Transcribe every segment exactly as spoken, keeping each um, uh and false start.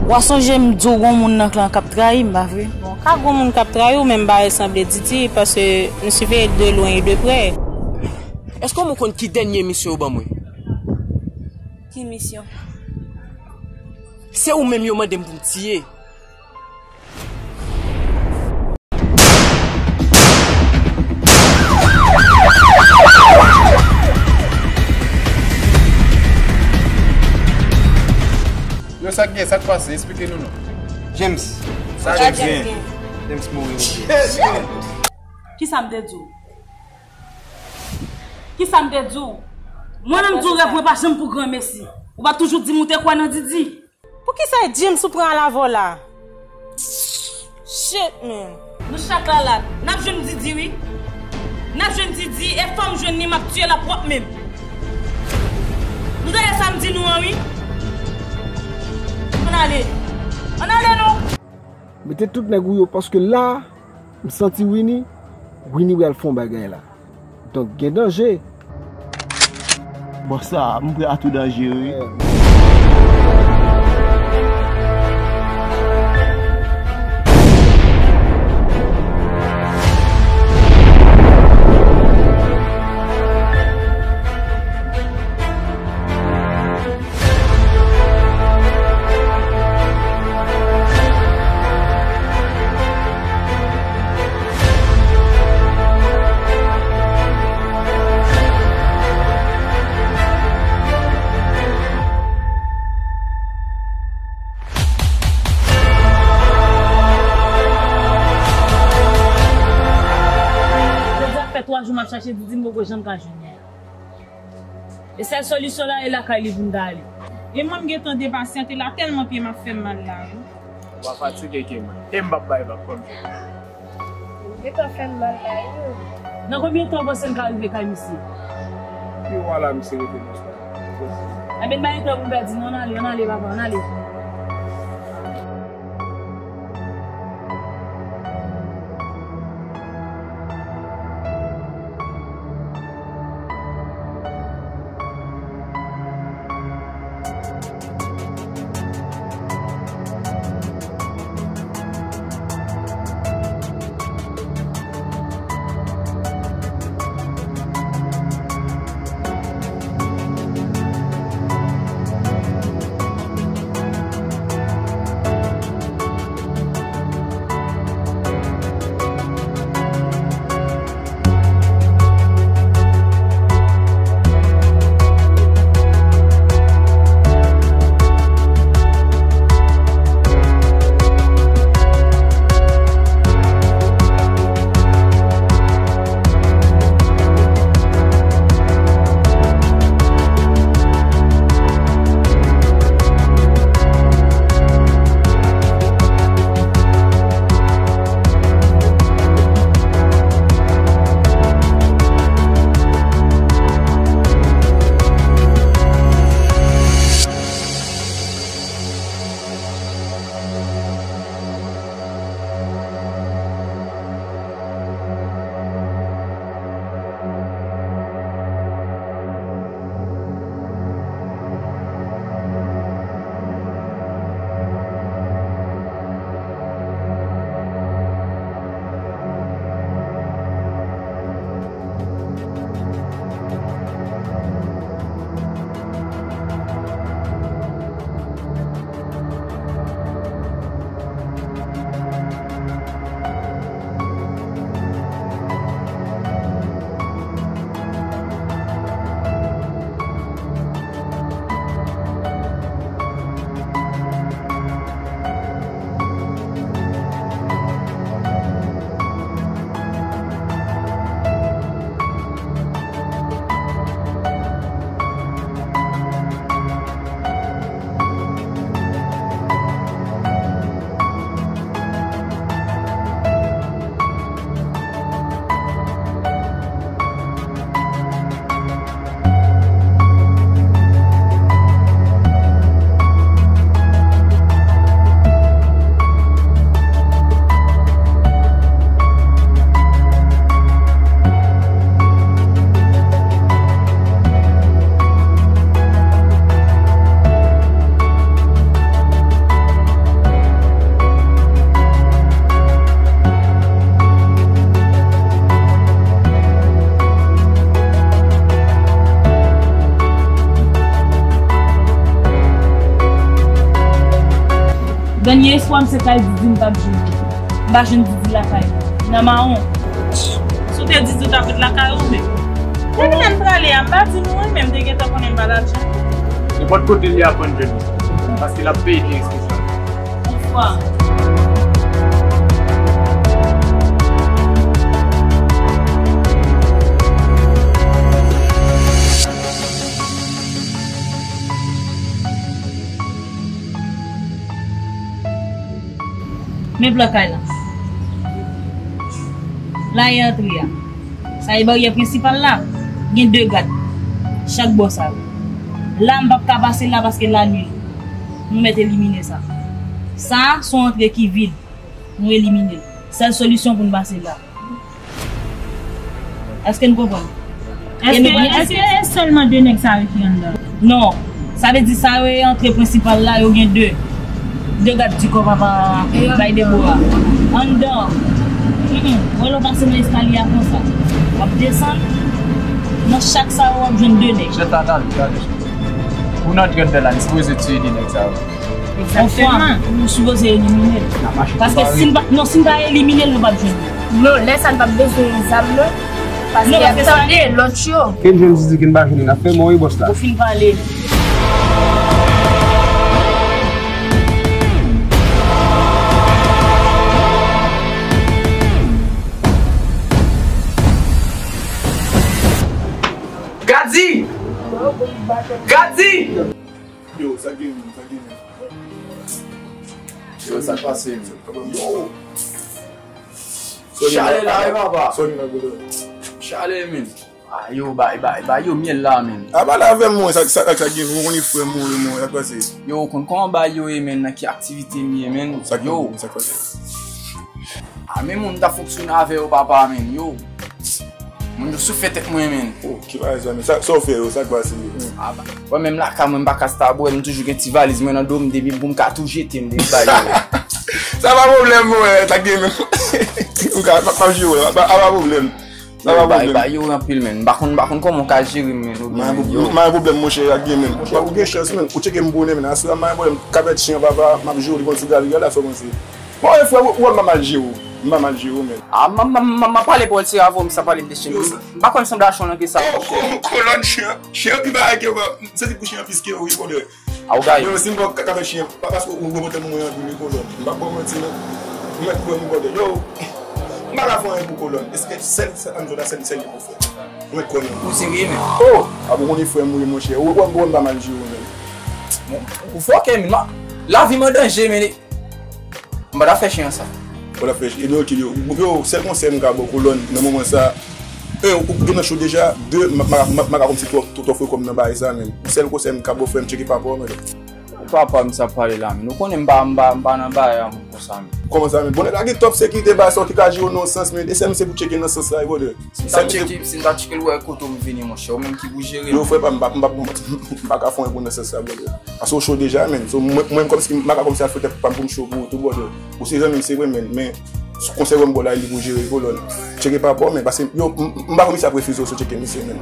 W a sonje m di w gon moun nan klan k ap trayi m, pa vre? Bon, ka gon moun k ap trayi w, men m pa resanble Didi, paske m siveye de lwen e de prè. Èske w konn ki dènye misyon yo ban mwen? Ki misyon? Se ou menm yo mande m pou m tiye. Yo, sa k gen, sa k pase? Esplike nou non. James. Sa James gen? James mouri. Kisa m te di w? Kisa m te di w? Mwen menm di w rèv mwen pa janm pou granmesi. Ou pa toujou di m ou te kwè nan Didi? Poukisa e James ou pran alavò la? Shit, man. Nou chak la la, n ap jwenn Didi wi. N ap jwenn Didi, e fò m jwenn li, m ap tiye l a pwòp men m. Nou tande sa m di nou an wi. Ann ale. Ann ale non. Mete tout nèg ou yo, paske la, m santi Winnie, Winnie pral fè yon bagay la. Donk, gen danje. Bon, sa, m prè a tou danje, wi. Jodi a fè twa jou m ap chache Didi, m poko janm ka jwenn li. E sèl solisyon la, e lakay li pou m ta ale. E mwen m gentan depasyante la, tèlman pye m ap fè m mal la wi. Ou pa fatige ke mwen. E m p ap bay vag kòm jodi a. Ou gentan fè m mal la wi. Nan konbyen tan w panse n ka rive kay misye? Pi w a la misye rete nan swa. Enben, n pa gen tan pou n pèdi non, ann ale, ann ale papa, ann ale. Dènye espwa m se kay Didi m t ap jwenn. M pa jwenn Didi lakay mwen. Nan mawon. Si w te di Didi w t ap ret lakay ou menm. Depi lè m prale a, m pa di nou wi, men m te gentan konnen m pa t ap jwenn. Nenpòt kote l ye ap jwenn li. Paske l ap peye byen espesyal. Bonswa. Men plan kay la. La e antre a. Sa e baryè prensipal la. Gen de gad. Chak bò sa yo. La m p ap ka pase la paske lannuit. Nou mèt elimine sa. Sa a se yon antre ki vid. Nou elimine l. Sèl solisyon pou n pase la. Èske n konprann? Èske, èske e sèlman de nèg sa yo ki anndan? Non. Sa vle di sa yo e antre prensipal la, yo gen de. De gad di kò papa bay Debora. Anndan. Mm, mm. Wè lè w pase nan eskalye a konsa. W ap desann. Nan chak sa yo, w ap jwenn de nèg. Chèf, tande, tande. Pou n antre anndan la, n sipoze tiye de nèg sa yo. Egzakteman. Anfwa, nou sipoze elimine l. Paske si n pa, non, si n pa elimine l, nou p ap jwenn li. Non, lè sa n p ap bezwen zam, non. Paske y ap tande lòt yo. Ken jwenn Didi, ken pa jwenn li, n ap fè mò wi bòs la. Ou fin pale. Gadi! Gadi! Yo, sa gen menm, sa gen menm. Yo, sa k pase menm? Yo! Chale la, wi, papa. Chale menm. Ah, yo, bay, bay, bay yo myèl la menm. A pale avè m, mwen, sa, sa, sa gen, mwen, konnen frè m, mwen, mwen, sa k pase? Yo, ou konn kòman bay yo ye menm, nan ki aktivite m ye menm? Sa k gen, sa k pase? Ah, men moun ta fonksyone avè yo, papa, menm, yo. Moun yo sou fè tèt mwen, menm. Oh, ki bagay sa, menm? Sa, sa w fè yo, sa k pase yo? Ah, ba, mwen menm lakay mwen, m pa ka sta bwè, m toujou gen ti valiz mwen nan do m, depi pou m ka tou jete m, depi ba yo. Sa pa pwoblèm, mwen, sa gen menm. M ka, pa, pa jere, pa, pa, pa pwoblèm. Sa pa pwoblèm. Ba yo anpil, menm. M pa konn, m pa konn kòman w ka jere m, menm, ou byen, menm, yo. M pa gen pwoblèm, monchè, sa gen menm. Ou gen chans, menm. Ou tcheke m bonè, menm. Aswè a, m pa gen pwoblèm. Kapèt chen, papa, m ap jere w, li konn sou gari, gade sa w panse. Bon, e frè, ou, ou wè m pa mal jere w. M pa mal jere w, men. Ah, m, m, m, m, m pale pawòl serye avè w, m sa pale m de chen. M pa konn sanble a chen nan ke sa. Oh, ko-, kolòn chen. Chen pi bagay ke w, m santi pou chen an plis ke w, wi, brother. Ah, ou gaye. Yo, si m ba w ka-, kapèt chen, pa paske ou, ou remonte mwen anpil, wi, kolòn. M pa ba w manti, non. Ou mèt kwè m, brother. Yo, m pa ka fè anyen pou kolòn. Eske sèl, sèl, ann jodi a, sèl, sèl li pou fè. Ou mèt kwè m. Ou serye, men? Oh! Ah, bon, ou konnen frè m, wi, monchè. Ou, ou, ou wè m pa mal jere w, men. Bon, ou fòkè, men. Lavi m an danje, men. M pa ta fè chen an sa. Ou ta fè chen, e non, ki yo, yo, sèl konsèy m ka ba w, kolòn, nan moman sa, e, ou gen nan cho deja, de, m, m, m, m ka kòmsi twò, twò, twò frekò m nan bagay sa, men. Sèl konsèy m ka ba w, frè m, tcheke papa w, men. Papa m sa pale la, men. Ou konnen m pa, m pa, m pa nan bagay a moun konsa, men. Kòman sa, men? Bon, nèg la gen twòp sekirite, bagay sa w ki ka jere w nan yon sans, men. E sèl misye pou tcheke nan sans sa, wi, brother. Si m ta tcheke, si m ta tcheke l wè kote w m vini, monchè, ou menm ki pou jere m. Yo, frè pa m, m pa, m pa, m pa ka fè anyen pou nan sans sa, brother. Paske w cho deja, menn. So, mwen, mwen kòmsi, m pa ka kòmsi al fè tèt pa m pou m cho pou ou tou, brother. Ou se zanmi m, se vre, menn. Men, sou konsèy wè m ba w la, li pou jere, kolòn. Tcheke papa w, men, paske yo, m, m, m pa kòmsi ap refize w, so tcheke misye, menn.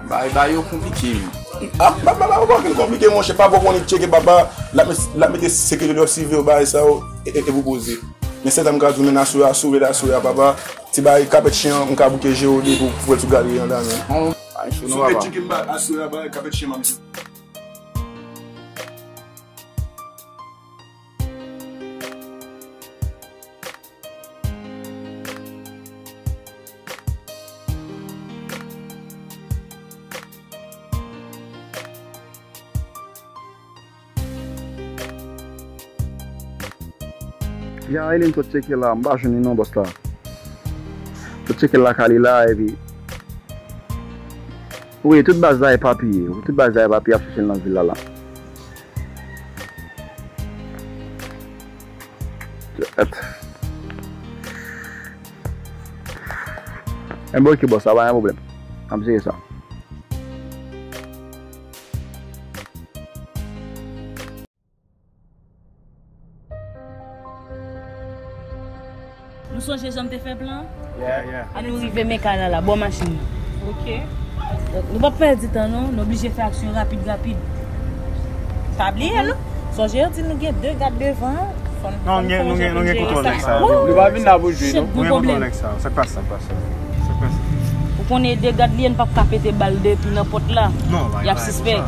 Bay, bay yo konplike, menn. Ah, ba, ba, ba, ba, konplike, monchè, papa w konnen tcheke papa, l ap met, l ap mete sekirite, l ap siveye w, bagay sa yo, e, e, e pou poze. Men sèl sa m ka di w, menn, aswè a, sove l aswè a, papa. Ti bagay kapèt chen an, m ka bouke jere w depi w pral sou gari an la, menn. Bon, pa gen cho non, papa. Sove tcheke m ba, aswè a, bagay kapèt chen an, m ap di. Ya, e li m sot tcheke la, m pa jwenn li non, bòs la. Sot tcheke lakay li la, epi wi, tout baz la epapiye, wi, tout baz la epapiye, ap chèche l nan vil la, la. Enben, oke, bòs, sa pa gen pwoblèm. N ap jere sa. Nou sonje jan m te fè plan? Yeah, yeah. An nou rive men kay la la, bò machin nan. Ok. Donk, nou p ap pèdi tan non, nou oblije fè aksyon rapid, rapid. Pa bliye non. Sonje yo di nou gen de gad devan. Non, nou gen, nou gen, nou gen kontwòl nèg sa yo. Nou pa vin la pou jwe, non. Nou gen kontwòl nèg sa yo. Sa k pase, sa k pase? Sa k pase? Ou konnen de gad li, n p ap ka pete bal depi nan pòt la. Non, y ap sispèk.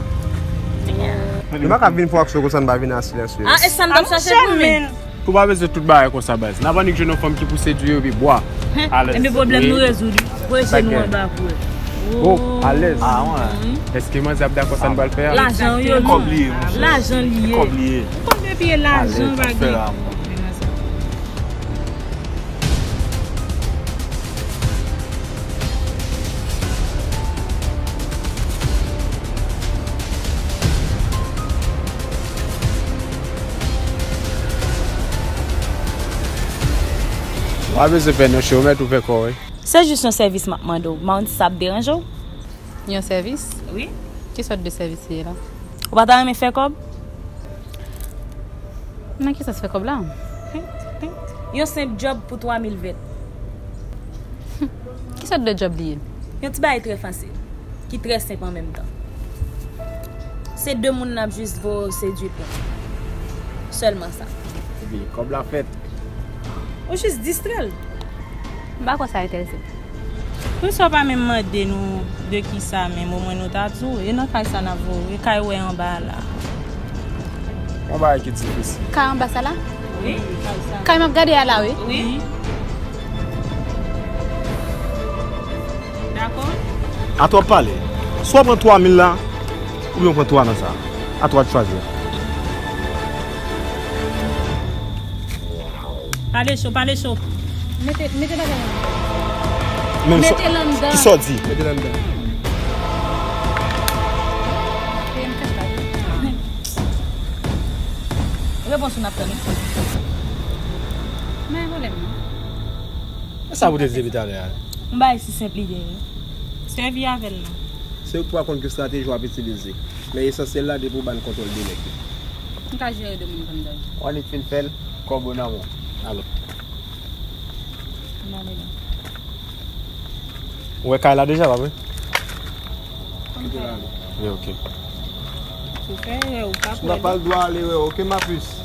Nou pa ka vin fè aksyon konsa, n pa vin a silans yo. Ah, e sa n t ap chache pou men. Ou pa bezwen tout bagay konsa, baz. N ap annik jwenn yon fanm ki pou sedwi yo epi bwa. Alèz. Epi pwoblèm nou rezoud. Voye je nou anba pou wè. Oh, alèz. Ah, wi. Èske manzè ap dakò sa n pral fè a? Lajan yo, non. Kòb li ye, monchè. Lajan li ye. Kòb li ye. Ou konn depi e lajan bagay. W a bezwen fè non, chè, ou mèt ouvè kò w, wi. Se jis yon sèvis m ap mande w. M pa konn si sa ap deranje w. Yon sèvis? Wi. Ki sòt de sèvis li ye la? Ou pa ta renmen fè kòb? Nan ki sans fè kòb la? Yon senp djòb pou twa mil vèt. Ki sòt de djòb li ye? Yon ti bagay trè fasil, ki trè senp an menm tan. Se de moun n ap jis voye sedwi pou. Sèlman sa. Epi, kòb la fèt. Ou jis distrè l. M pa kwè sa enterese m. Poukisa w pa menm mande nou de kisa menm, omwen nou ta di w, e nan kay sa n ap voye, kay ou wè anba a la. Yon bagay ki difisil. Kay anba sa la? Wi, kay sa. Kay m ap gade a la, wi. Wi. Dakò? Atò w ap pale. Swa w pran twa mil la, oubyen w pran twa nan sa. Atò w ap chwazi. Pale cho, pale cho. Mete, mete bagay la. Mete l anndan. Kisa w di? Mete l anndan. Repons ou n ap tann, wi. Men pwoblèm nan. E sa pou te di depi talè a. Yon bagay si senp li ye, wi. Sèvi avè l non. Se ou k pral konn ki estrateji w ap itilize. Men esansyèl la, depi w ba n kontwòl de nèg yo. M ka jere de moun kòm dam. W annik fin fè l, kòb ou nan men w. Ale. M ale la. Ou wè kay la deja, pa vre? Kite l ale. Wi, ok. Si w fè erè, ou ka pran. Si w pa l dwa ale, wè, ok, ma puce.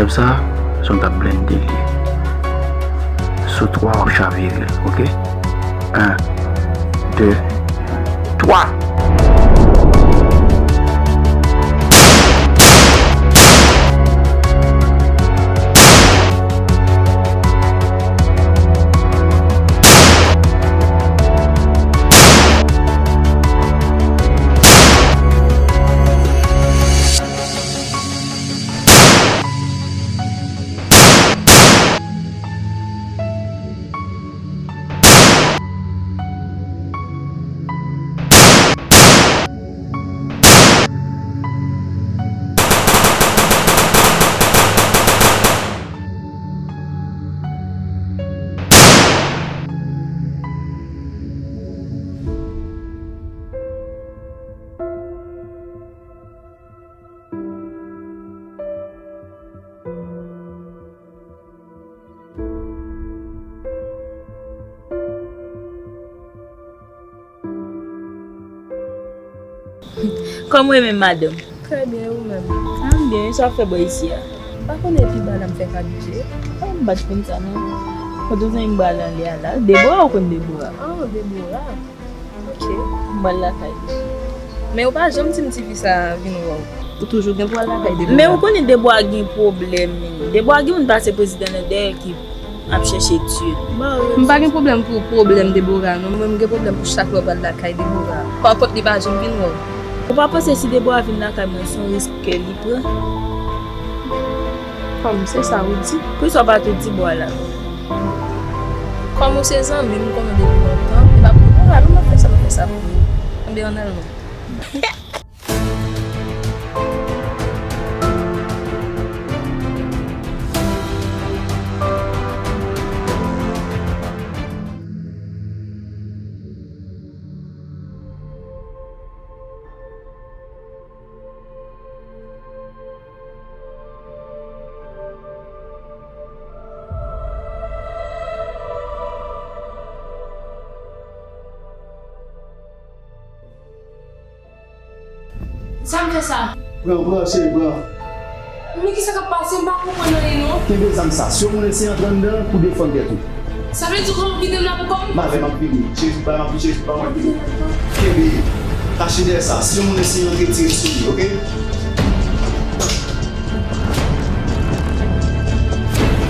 Lèv sa, se yon tap blende li. Sou twa w ap chavire l, oke? En, de, twa! Kòman w ye menm, madanm? Trè byen, e ou menm? A, m byen wi, sa w ap fè bò isi a? M pa konnen, pi ba la m fèk abitye. A, m pa t konn sa non. Kote w zanmi m ba la anlè a la? Debora, ou konn Debora? A, Debora. Ok, m pral lakay li. Men ou pa janm di m tifi sa a vin wè w. Ou toujou gen pou w al lakay Debora? Men ou konnen Debora gen pwoblèm, men Debora gen moun pase prezidan nan dèyè ki ap chèche tiye l. M pa gen pwoblèm pou pwoblèm Debora non, mwen m gen pwoblèm pou chak lè w pral lakay Debora. Pa kont li pa janm vin wè w. Ou pa panse si Debora vin lakay mwen se yon risk ke li pran? Kòm se sa ou di. Poukisa w pa tou di bò a la? Kòm ou se zanmi m, m konnen w depi lontan, e pa pou ou, alò m ap fè sa, m ap fè sa pou ou. Anben, ann al non. Sa m fè sa? Pran, pran, cheri, pran. Men kisa k ap pase? M pa konprann anyen non. Kenbe zam sa. Si yon moun eseye antre anndan, pou defann tèt ou. Sa vle di ou pran kite m la pou kò m? M avè m ap vini. Cheri, ba m ap vini, cheri, ba m ap vini. Kenbe. Kache dèyè sa. Si yon moun eseye antre, tire sou li, oke?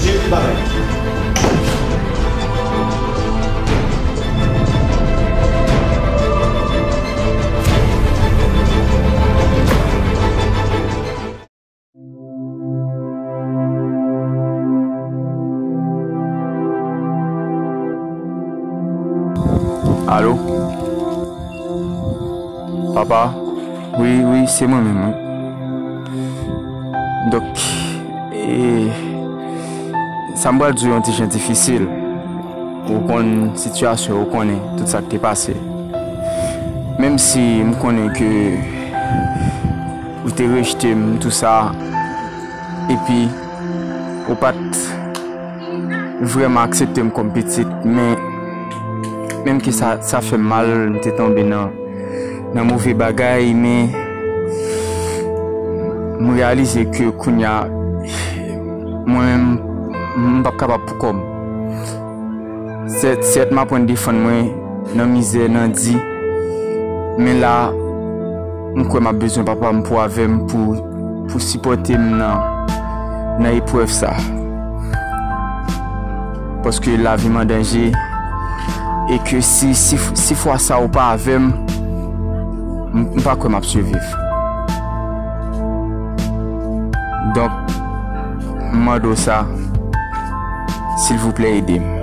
Jimmy, bagay. Alo? Papa? Wi, wi, se mwen menm, wi. Donk, e, sa m pral di w yon ti jan difisil. Ou konn sitiyasyon, ou konnen tout sa k te pase. Menm si m konnen ke ou te rejte m, tou sa, epi ou pa t vrèman aksepte m kòm pitit, men menm ke sa, sa fè m mal, m te tonbe nan, nan move bagay, men m reyalize ke kounye a, mwen menm, m p ap kapab pou kò m. Sèt, sèt, m aprann defann mwen nan mizè, nan di, men la, m kwè m ap bezwen papa m pou avè m, pou, pou sipòte m nan, nan eprèv sa. Paske lavi m an danje, e ke si, si, si fwa sa ou pa avè m, m, m pa kwè m ap siviv. Donk, m mande w sa, silvouplè ede m.